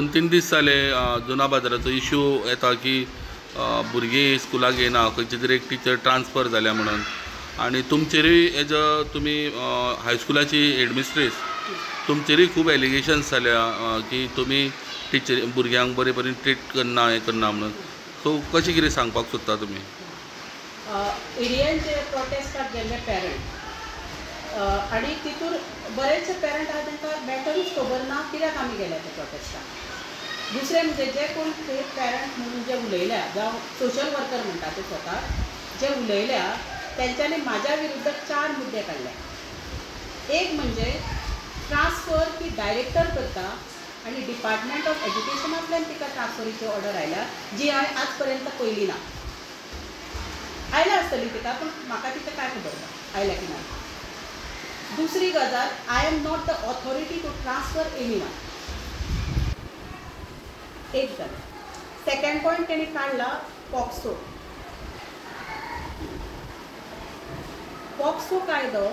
2-3 दीस जाले जुना बाजाराचो इशू येता की भुरगीं स्कुलाक येना, खंयची तरी एक टिचर ट्रान्सफर जाल्या म्हणून, आनी तुमचेरूय एज अ तुमी हायस्कुलाची हेडमिस्ट्रेस तुमचेरूय खूब एलिगेशन्स जाल्या की तुमी टिचर भुरग्यांक बरे बरें ट्रीट करना, हें करना म्हणून. सो कशें कितें सांगपाक सोदता तुमी? एरियांचे प्रोटेस्टाक गेल्ले पेरंट आनी तितूर बरेचशे पेरंट आहा तांकां मॅटरूच खबर ना कित्याक आमी गेल्या ते प्रोटेस्टाक. दुसरें म्हणजे जे कोण ते पेरंट म्हणून जे उलयल्या जावं सोशल वर्कर म्हणटा ते स्वता जे उलयल्या तेंच्यांनी म्हाज्या विरुद्ध 4 मुद्दे काडले. एक म्हणजे ट्रान्सफर ती डायरेक्टर करता आनी डिपार्टमेंट ऑफ एज्युकेशनांतल्यान तिका ट्रान्सफरीची ऑर्डर आयल्या जी हांवें आज पर्यंत पळयली ना. आयल्या आसतली तिका पूण म्हाका तिचें कांय खबर ना आयल्या की ना. दुसरी गजाल, I am not the authority to transfer any one, एक जालें. सेकेंड पॉयंट तेणी काडला पॉक्सो. पॉक्सो कायदो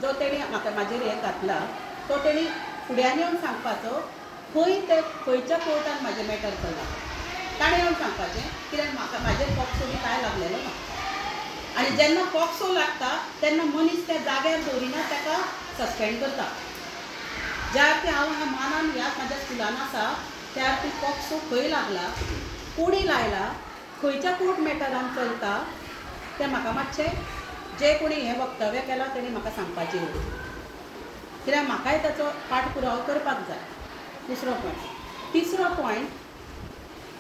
जो तेणी म्हाका म्हाजेर हें घातला तो तेणी फुड्यान येवन सांगपाचो खंय ते खंयच्या कोर्टान म्हाजें मॅटर चल्लां ताणें येवन सांगपाचें, कित्याक म्हाका म्हाजेर पॉक्सो बी कांय लागलेलो ना. आनी जेन्ना पॉक्सो लागता तेन्ना मनीस त्या जाग्यार दवरिना, ताका सस्पेंड करता. ज्या अर्थी हांव हांगा मानान ह्या म्हाज्या स्कुलान आसा त्या अर्थी पॉक्सो खंय लागला, कोणी लायला, खंयच्या कोर्ट मॅटरान चलता तें म्हाका मातशें जे कोणी हें वक्तव्य केलां तेणी म्हाका सांगपाचें, कित्याक म्हाकाय ताचो पाठपुरावो करपाक जाय. दुसरो पॉयंट. तिसरो पॉयंट,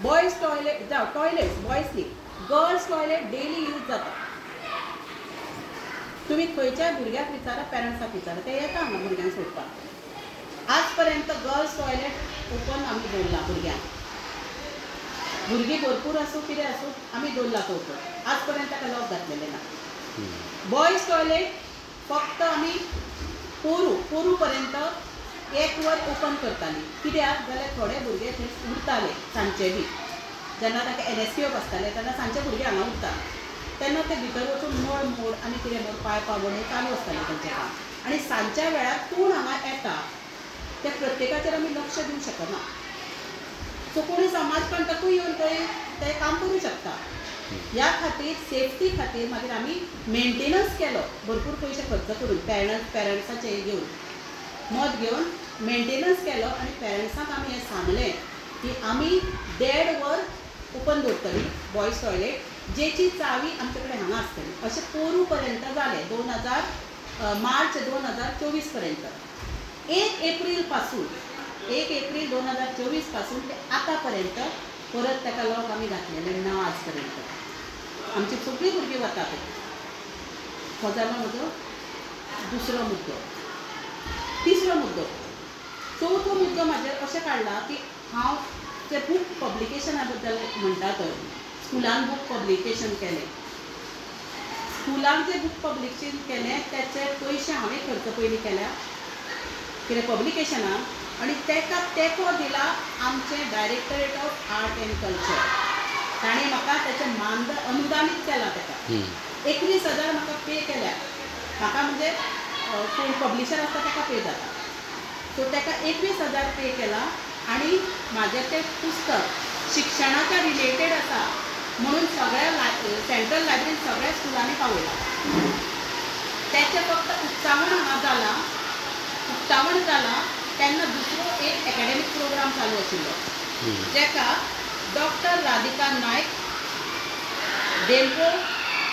बॉयज टॉयलेट जावं टॉयलेट्स बॉयज न्ही, गर्ल्स टॉयलेट डेली यूज जाता. तुमी खंयच्याय भुरग्याक विचारा, पेरंट्साक विचारा, ते येता हांगा भुरग्यांक सोदपाक. आज पर्यंत गर्ल्स टॉयलेट ओपन आमी दवरलां भुरग्यांक, भुरगीं भरपूर आसूं कितें आसूं आमी दवरलां तो ओपन, आज पर्यंत ताका लॉक घातलेलें ना. बॉयज टॉयलेट फक्त आमी पोरू पर्यंत 1 वर ओपन करताली, कित्याक जाल्यार थोडे भुरगे थंय उरताले सांजचे बी, जेन्ना ताका NSPO आसताले तेन्ना सांजचे भुरगे हांगा उरता, तेन्ना ते भितर वचून नळ मोड आनी कितें मोड पायपां मोड हें चालू आसतालें तेंचें काम. आनी सांजच्या वेळार कोण हांगा येता त्या प्रत्येकाचेर आमी लक्ष दिवंक शकना. सो कोणी समाज कंटकूय येवन थंय तें काम करूं शकता. ह्या खातीर सेफ्टी खातीर मागीर आमी मेंटेनन्स केलो, भरपूर पयशे खर्च करून पेरंट्साचे घेवन मत घेवन मेंटेनन्स केलो आनी पेरंट्सांक आमी हें सांगलें की आमी 1.5 वर ओपन दवरतली बॉयज टॉयलेट, जेची चावी आमचे कडेन हांगा आसतली. अशें पोरू पर्यंत जालें मार्च 2024 पर्यंत. 1 एप्रील पासून 1 एप्रील 2024 पासून ते आतां पर्यंत परत ताका लॉक आमी घातलेलें ना आज पर्यंत. आमची सगळीं भुरगीं वता थंय. हो जालो म्हजो दुसरो मुद्दो. तिसरो मुद्दो, चवथो मुद्दो म्हाजेर अशें काडला की हांव ते बूक पब्लिकेशना बद्दल म्हणटा तर स्कुलान बूक पब्लिकेशन केलें, स्कुलान जे बूक पब्लिकेशन केलें तेचे पयशे हांवें खर्च पयलीं केल्या कितें पब्लिकेशनाक, आनी तेका तेंको दिला आमचें directorate of art and culture, ताणें म्हाका तेचें मानधन अनुदानीत केलां. तेका 21,000 म्हाका पे केल्या, म्हाका म्हणजे कोण पब्लिशर आसता तेका पे जाता, सो तेका 21,000 पे केला. आनी म्हाजें तें पुस्तक शिक्षणाच्या रिलेटेड आसा म्हणून सगळ्या सेंट्रल लायब्ररीन सगळ्या स्कुलांनी पावयलां. तेचें फक्त उक्तावण हांगा जालां, उक्तावण जालां तेन्ना दुसरो एक एकाडेमीक प्रोग्राम चालू आशिल्लो जेका डॉक्टर राधिका नायक डेम्पो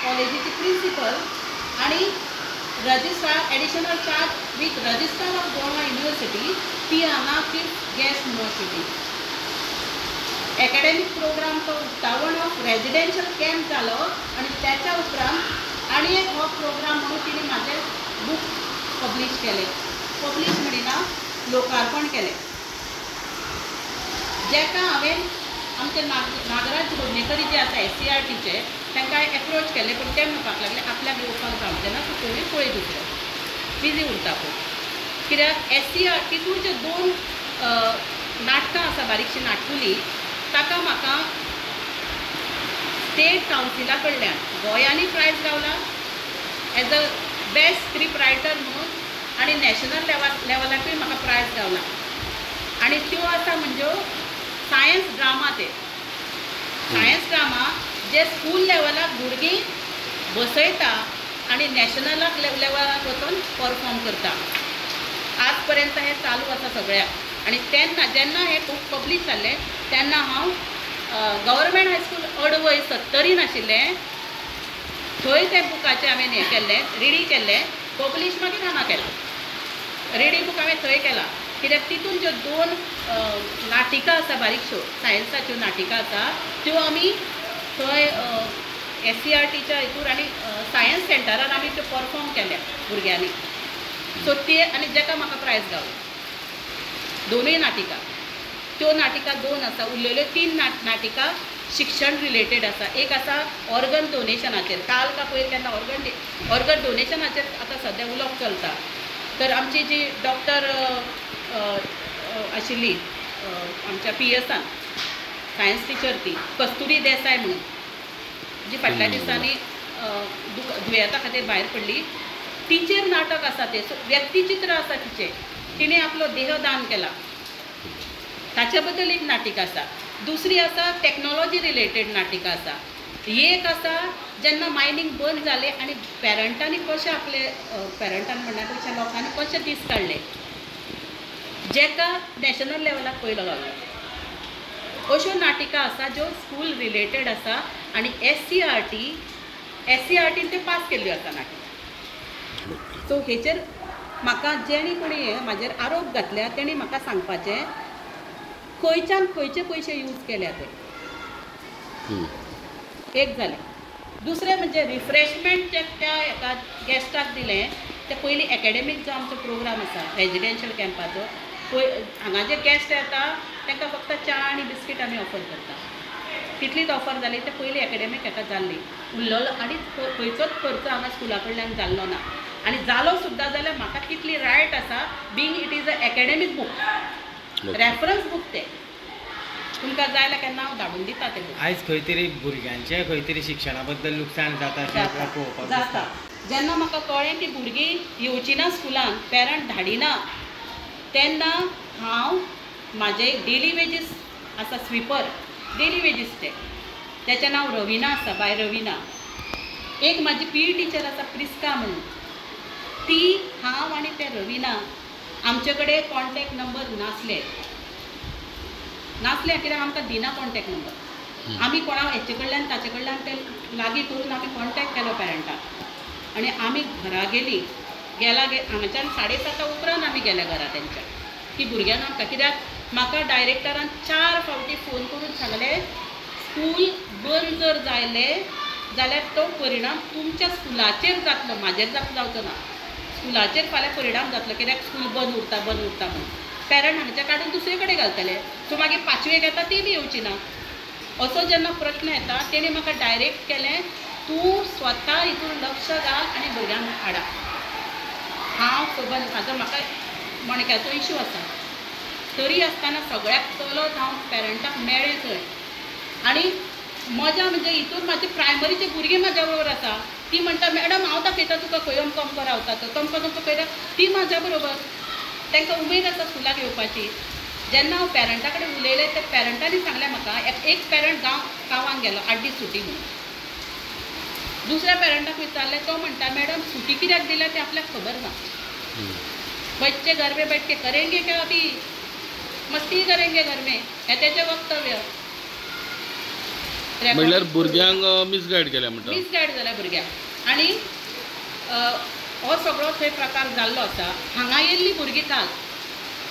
कॉलेजीची प्रिंसिपल आनी registrar additional charge with registrar of Goa university ती हांगा चीफ गेस्ट म्हणून आशिल्ली. एकाडेमीक प्रोग्राम तो उक्तावण ऑफ रेजिडेन्शियल कॅम्प जालो आनी त्याच्या उपरांत आनी एक हो प्रोग्राम म्हणून तिणें म्हाजें बूक पब्लीश केलें, पब्लीश म्हणिना लोकार्पण केलें, जेका हांवें आमचे नागराज रोडणेकरी जे आसा SCRTचे तांकां एप्रोच केलें, पूण ते म्हणपाक लागले आपल्याक येवपाक जावचें ना, तूं कोणूय पळय दुसरो बिजी उरता पळय. कित्याक SCRT तितूर जे 2 नाटकां आसा बारीकशीं नाटकुली ताका म्हाका स्टेट कावन्सिला कडल्यान गोंयांनी प्रायज गावला as a best script writer म्हणून, आनी नॅशनल लेवलाकूय म्हाका प्रायज गावला. आनी त्यो आसा म्हणजे सायन्स ड्रामा. ते सायन्स ड्रामा जे स्कूल लेवलाक भुरगीं बसयता आनी नॅशनलाक लेवलाक वचून परफॉर्म करता. आज पर्यंत हें चालू आसा सगळ्याक. आनी तेन्ना जेन्ना हें बूक पब्लीश जाल्लें तेन्ना हांव गव्हर्मेंट हायस्कूल अडवय सत्तरीन आशिल्लें, थंय त्या बुकाचें हांवें हें केल्लें, रिडी केल्लें, पब्लीश मागीर हांगा केलां. रिडी बूक हांवें थंय केला कित्याक तितून ज्यो 2 नाटिका आसा बारीकश्यो सायन्साच्यो नाटिका आसा त्यो आमी थंय SCRTच्या हितूर आनी सायन्स सेंटरान आमी त्यो परफॉर्म केल्या भुरग्यांनी. सो ते आनी जेका म्हाका प्रायज गावलें दोनूय नाटिका. त्यो नाटिका 2 आसा, उरलेल्यो 3 नाटिका शिक्षण रिलेटेड आसा. एक आसा ऑर्गन डोनेशनाचेर, काल का पयर केन्ना ऑर्गन डोनेशनाचेर आतां सद्या उलोवप चलता. तर आमची जी डॉक्टर आशिल्ली आमच्या PSAन सायन्स टिचर, ती कस्तुरी देसाय म्हणून, जी फाटल्या दिसांनी दुयेंता खातीर भायर पडली, तिचेर नाटक आसा तें. सो व्यक्तिचित्र आसा तिचें, तिणें आपलो देहदान केला, ताचे बद्दल एक नाटिका आसा. दुसरी आसा टॅक्नोलॉजी रिलेटेड नाटिका आसा. एक आसा जेन्ना मायनींग बंद जालें आनी पेरंटांनी कशें आपले पेरंटान म्हणण्या पेक्षा लोकांनी कशे दीस काडले, जेका नॅशनल लेवलाक पयलो गावलो. अश्यो नाटिका आसा ज्यो स्कूल रिलेटेड आसा आनी SCRTन त्यो पास केल्ल्यो आसा नाटिका. सो हेचेर म्हाका जेणी कोणी म्हाजेर आरोप घातल्या तेणी म्हाका सांगपाचें खंयच्यान खंयचे पयशे यूज केल्या ते. एक जालें. दुसरें म्हणजे रिफ्रेशमेंट जे त्या एका गेस्टाक दिलें ते पयलीं एकेडमीक जो आमचो प्रोग्राम आसा रेजिडेन्शियल कॅम्पाचो, पय हांगा जे गेस्ट येता तांकां फक्त च्या आनी बिस्कीट आमी ऑफर करता, तितलीच ऑफर जाली. ते पयलीं एकेडमीक हेका जाल्ली, उरलेलो आनी खंयचोच खर्च हांगा स्कुला कडल्यान जाल्लो ना. आनी जालो सुद्दां जाल्यार म्हाका कितली रायट आसा, being it is a academic book, reference book, ते तुमकां जाय जाल्यार केन्ना हांव धाडून दिता ते बूक. आयज खंय तरी भुरग्यांचें खंय तरी शिक्षणा बद्दल लुकसाण जाता पळोवपाक जाता. जेन्ना म्हाका कळ्ळें की भुरगीं येवची ना स्कुलान, पेरंट धाडिना, तेन्ना हांव म्हाजे डेली वेजीस आसा स्विपर, डेली वेजीस ते, तेचें नांव रविना आसा, बाय रविना. एक म्हाजी PE teacher आसा प्रिस्का म्हणून, ती हांव आनी ते रविना आमचे कडेन कॉन्टेक्ट नंबर नासले कित्याक आमकां दिना कॉन्टेक्ट नंबर. आमी कोणा हेचे कडल्यान ताचे कडल्यान ते लागीं करून आमी कॉन्टेक्ट केलो पेरंटाक आनी आमी घरा गेलीं. गेला हांगाच्यान 7:30 उपरांत आमी गेले घरा तेंच्या, की भुरग्यांक आमकां, कित्याक म्हाका डायरेक्टरान 4 फावटी फोन करून सांगलें स्कूल बंद जर जालें जाल्यार तो परिणाम तुमच्या स्कुलाचेर जातलो, म्हाजेर जावचो ना, स्कुलाचेर फाल्यां परिणाम जातलो कित्याक स्कूल बंद उरता बंद उरता म्हणून पेरंट हांगच्या काडून दुसरे कडेन घालतले, सो मागीर 5वेक येता ती बी येवची ना. असो जेन्ना प्रश्न येता तेणी म्हाका डायरेक्ट केलें, तूं स्वता हितून लक्ष घाल आनी भुरग्यांक हाडा. हांव खबर म्हाजो म्हाका मणक्याचो इशू आसा, तरी आसतना सगळ्याक चलत हांव पेरंटाक मेळ्ळें थंय. आनी मजा म्हणजे हितून म्हाजी प्रायमरीची भुरगीं म्हाज्या बरोबर आसा, ती म्हणटा मॅडम हांव दाखयता तुका खंय अमको अमको रावता तो, तमको तुमकां खंय, ती म्हाज्या बरोबर, तांकां उमेद आसा स्कुलाक येवपाची. जेन्ना हांव पेरंटा कडेन उलयलें ते पेरंटांनी सांगलें म्हाका, एक पेरंट गांवांत गेलो 8 दीस सुटी म्हणून, दुसऱ्या पेरंटाक विचारलें, तो म्हणटा मॅडम सुटी कित्याक दिल्या तें आपल्याक खबर ना, बच्चे घर में बैठ के करेंगे क्या, अभी मस्ती करेंगे घर में, हें तेचें वक्तव्य. म्हणल्यार भुरग्यांक मिसगायड केल्या म्हणटा, मिसगायड जाल्या भुरग्यांक. आनी हो सगळो थंय प्रकार जाल्लो आसा. हांगा येयल्ली भुरगीं काल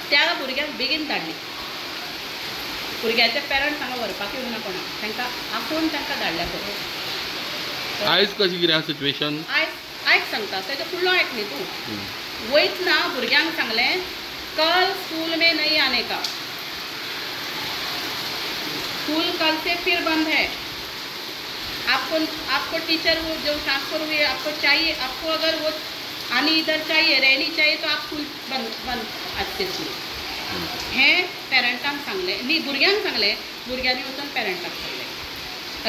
त्या भुरग्यांक बेगीन धाडली, भुरग्याचे पेरंट्स हांगा व्हरपाक येवना कोणाक, तांकां आपोवन तांकां धाडल्या पळय. आयज कशें कितें आसा सिच्युएशन? आयज आयज सांगता तेजो फुडलो आयक न्ही तूं. वयतना भुरग्यांक सांगलें कल स्कूल में नहीं आने का, स्कूल कल से फिर बंद है, आपको आपको टीचर वो जो ट्रांसफर हुई है आपको चाहिए, आपको अगर वो आनी इधर चाहिए रहनी चाहिए तो आप स्कूल बंद बंद आज से स्कूल. हें पेरंटांक सांगलें न्ही, भुरग्यांक सांगलें, भुरग्यांनी वचून पेरंटाक सांगलें.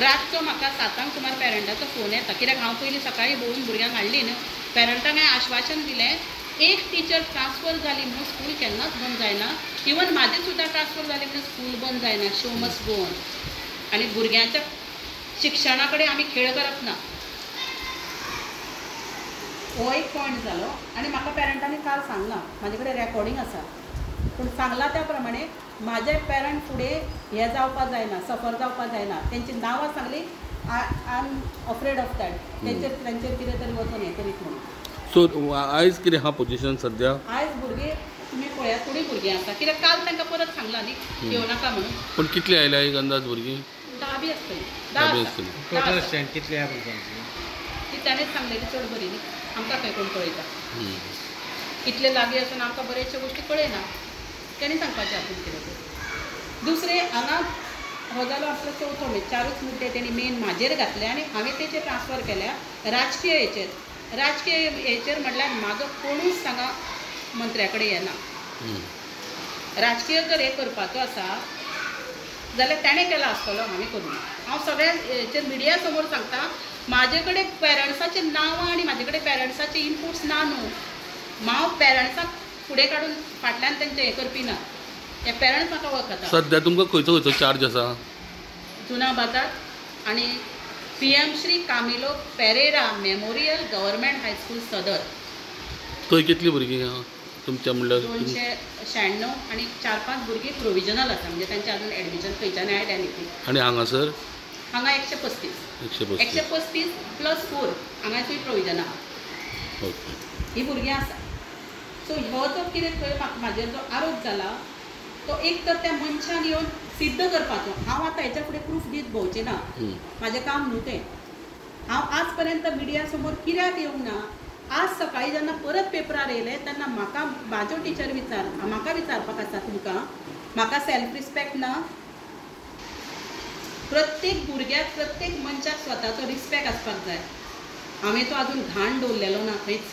रातचो म्हाका 7 सुमार पेरंटाचो फोन येता, कित्याक हांव पयलीं सकाळीं भोंवून भुरग्यांक हाडली न्हू, पेरंटांक हांवें आश्वासन दिलें एक टिचर ट्रान्सफर जाली म्हणून स्कूल केन्नाच बंद जायना. इवन म्हाजें सुद्दां ट्रान्सफर जालें म्हणून स्कूल बंद जायना. Show must go on. आनी भुरग्यांच्या शिक्षणा कडेन आमी खेळ करप ना. हो एक पॉयंट जालो. आनी म्हाका पेरंटांनी काल सांगलां, म्हाजे कडेन रेकॉर्डिंग आसा, पूण सांगलां त्या प्रमाणे म्हाजे पेरंट फुडें हें जावपा जायना, सफर जावपा जायना. तेंची नांवां सांगली. I am afraid of that. तेंचेर कितें तरी वचून हें करीत म्हणून. सो आयज कितें आहा पोजिशन सद्या? आयज भुरगीं तुमी पळयात थोडीं भुरगीं आसा, कित्याक काल तांकां परत सांगलां न्ही येवनाका म्हणून. पूण कितली आयल्या एक अंदाज भुरगीं? 10 बी आसतली. 10 आसतली. टोटल स्ट्रेंथ कितली आहा भुरग्यांची? ती ताणेंच सांगलेली चड बरी न्ही, आमकां खंय कोण कळयता. इतले लागीं आसून आमकां बरेचश्यो गोश्टी कळयना, तेणी सांगपाचें आपूण कितें तें. दुसरें हांगा हो जालो आपलो चवथो, म्हणजे 4च मुद्दे तेणी मेन म्हाजेर घातले आनी हांवें तेचेर ट्रान्सफर केल्या राजकीय हेचेर. राजकीय हेचेर म्हणल्यार म्हाजो कोणूच हांगा मंत्र्या कडेन येना. राजकीय जर हें करपाचो आसा जाल्यार ताणें केला आसतलो, हांवें करूं ना. हांव सगळ्या हेचेर मिडिया समोर सांगता, म्हाजे कडेन पेरंट्साचीं नांवां आनी म्हाजे कडेन पेरंट्साचे इनपुट्स ना न्हू. हांव पेरंट्साक फुडें काडून फाटल्यान तेंचें हें करपी ना. हे पेरंट्स म्हाका वळखता. सद्या तुमकां खंयचो खंयचो चार्ज आसा? जुना बाजार आनी PM Shri Camilo Pereira memorial government high school Sadar. थंय कितलीं भुरगीं आहा तुमच्या? म्हणल्यार 296 आनी 4-5 भुरगीं प्रोविजनल आसा, म्हणजे तांचें अजून एडमिशन खंयच्यान आयल्या न्ही ती. आनी हांगासर? हांगा 135. 135 प्लस 4 हांगासूय प्रोविजन आहा. ही भुरगीं आसा. सो हो जो कितें पळय म्हाजेर जो आरोप जाला तो एक तर त्या मनशान येवन सिद्ध करपाचो. हांव आतां हेच्या फुडें प्रूफ दीत भोंवचें ना, म्हाजें काम न्हू तें. हांव आज पर्यंत मिडिया समोर कित्याक येवंक ना? आज सकाळीं जेन्ना परत पेपरार येयलें तेन्ना म्हाका म्हाज्यो टिचर म्हाका विचारपाक आसा तुमकां, म्हाका सेल्फ रिस्पेक्ट ना? प्रत्येक भुरग्याक, प्रत्येक मनशाक स्वताचो रिस्पेक्ट आसपाक जाय. हांवें तो अजून घाण दवरलेलो ना खंयच.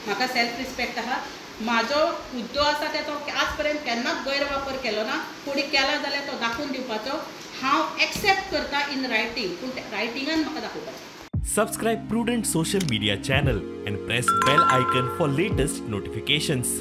म्हाका सेल्फ रिस्पेक्ट आहा. म्हाजो हुद्दो आसा तेचो आज पर्यंत केन्नाच गैरवापर केलो ना. कोणी केला जाल्यार तो दाखोवन दिवपाचो हांव एक्सेप्ट करता इन रायटींग, पूण रायटिंगान म्हाका दाखोवपाचें. Subscribe Prudent social media channel and press bell icon for latest notifications.